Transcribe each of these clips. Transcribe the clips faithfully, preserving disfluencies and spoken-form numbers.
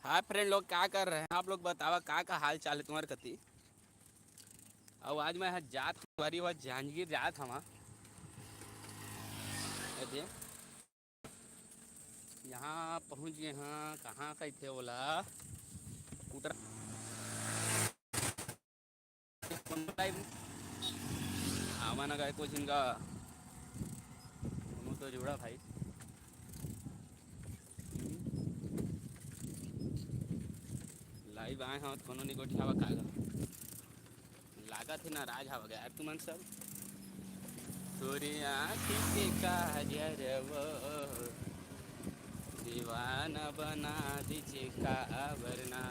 Hi friend लोग, का कर रहे हैं आप लोग? बतावा, का का हाल चाल है तुम्हारे कती? अउ आज मैं ह जात हूँ, अरे वह जांजगीर जात हवा। अरे, यहाँ पहुँच गए हाँ। कहाँ कहिथे ओला? उतरा। आवा ना गाय को जिनका कोनो तो जोड़ा भाई। लाइव आए हव त कोनो नहीं गोठियावा का गा। लागत हे नाराज हव गा यार तुमन सब। तोरे आँखी के काजर वो दीवाना बना दीजे काबर ना।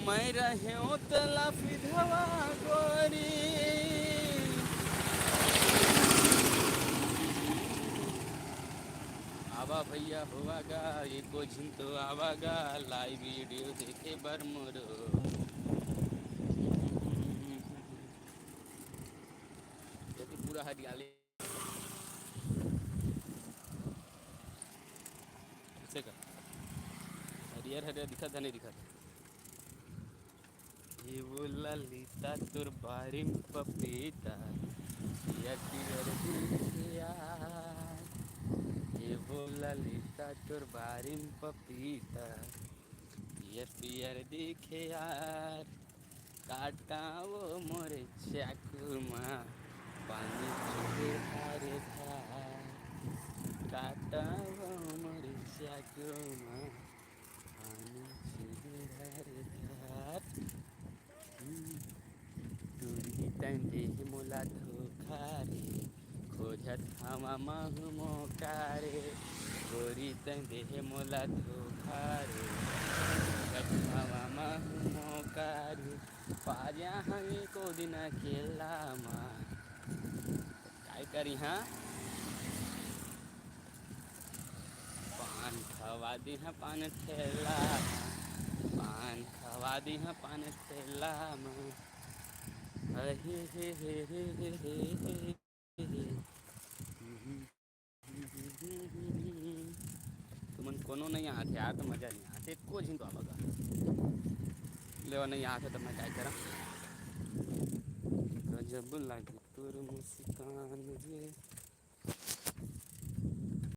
मैं रहे तला फिधवा गोरी। आवा भैया होवा गा, एको झिन तो आवा गा, लाइव वीडियो देखे बर मोरो। यदि पूरा हरियाली से का हरियर हरियर दिखत हे, नहीं दिखत? ये वो ललिता तोर बारी म पपीता, पियर पियर दिखे यार। ये वो ललिता तोर बारी म पपीता, पियर पियर दिखे यार। काटा वो मोरे चाकू मा, पानी छुए धारे धार। काटा वो मोरे चाकू मा, पानी छुए धारे धार। हम्म। टूरी तैं देहे मोला धोखा रे, खोजत हवा महू मौका रे। टूरी तैं देहे मोला धोखा रे, खोजत हवा महू मौका रे। पाजा हवे को दिन अकेला मा, काय करी हाँ? पान खवा दे हाँ पान ठेला मा, पान खवा दे हाँ पान ठेला मा। अहे हे हे हे हे हे हे। तुमन कोनो नहीं आत यार, तो मजा नहीं आते, एको झिन तो आवा गा। लेवा नहीं आते, तब मैं काय करा? गजब लागे तोर मुस्कान रे।